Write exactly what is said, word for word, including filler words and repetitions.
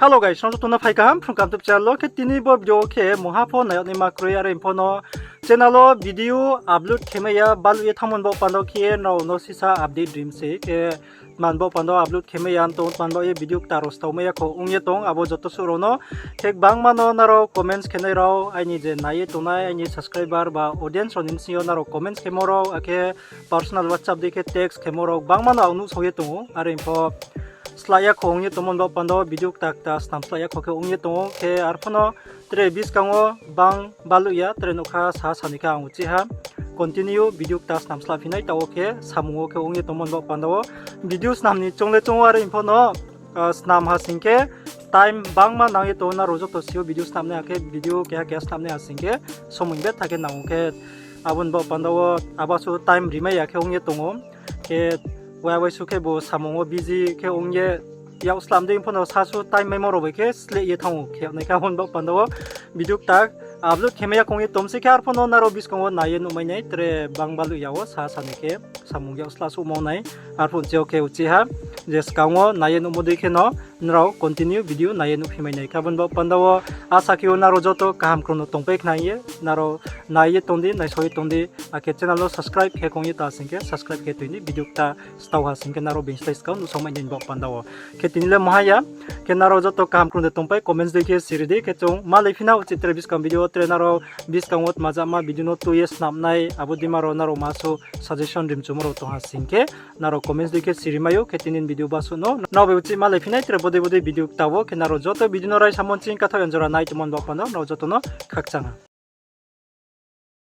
Hello guys, nrao joto no phai kaham Phrung Kaham YouTube channel wo. Khe tini bo video wo khe mungha pho nai yag naima kroi, are pho no channel wo video upload khe mai ya, baluh ye thanngmo ni baoh panda wo khe nrao no sisa update rim se khe tma ni baoh panda wo upload khe mai ya tong, tma ni baoh ye video kta rao stao mai ya kho ong ye tong abo joto suh rao no. Khe gbangma no nrao comments khe nai rao, aini je nai ye tongnai aini subscriber ba audience rao ni bsing yo nrao comments khemo rao, akhe personal WhatsApp dei khe text khemo rao gbangma no ang nuhsao ye tong ou, are pho slah ya kho ong ye tongmo ni baoh panda wo video kta kta snam slah ya kho khe ong ye tong ou. Khe arphuh no tre buskang wo bang baluh ya, tre nouhkha sa sani khe ang uchih ha continue video kta snam slah phi nai, taoh wo khe samung wo khe ong ye tongmo ni baoh panda wo video snam ni choung le choung ou, are pho no snam ha sing khe time bangma nang ye tong ou, nrao joto si ou video snam nai ha khe video keha keha snam nai ha sing khe somoi betha khe nang ou khe abo ni baoh panda wo abo suh time rimai ya khe ong ye tong ou. Khe wai wai suh khebu samung wo busy khe ong ye yak slam dei pho no sa suh time maimo rao bai khe sleh ye thanng ou khe nai khe abo ni baoh panda wo video kta upload khe mai ya kho ong ye tong se khe arphuh no nrao buskang wo nai ye nuhmai nai tre bang baluh ya wo sa sani khe samung yak sla suhmo nai. Arphuh chi yo khe uchih ha je skang wo nai ye nuhmo dei khe no nrao continue video nai ye nuhphi mai nai khe abo ni baoh panda wo asa khe ou nrao joto kaham krung no tongpai khna ye, nrao nai ye tong di, naisao ye tong di, akhe channel no subscribe khe kong ye ta sing khe subscribe khe tui di, video kta stao ha sing khe nrao being slái skang nuhsao mai nai ni baoh panda wo. Khe tini le mungha ya, khe nrao joto kaham krung de tongpai comments dei khe siri di, khe chung malai phi na uchih tre buskang video wo tre nrao buskang wo tma jama video no tui ye snam nai abo dei ma rao nrao ma suh suggestion rimchumo rao tong ha sing khe nrao comments dei khe siri mai ou. Khe tini ni video basuh no nrao bai uchih malai phi nai tre bodei bodei video kta wo, khe nrao joto video no raisa monching kathaoh yang jora nai tongmo ni baoh panda wo nrao joto no khakchang ha.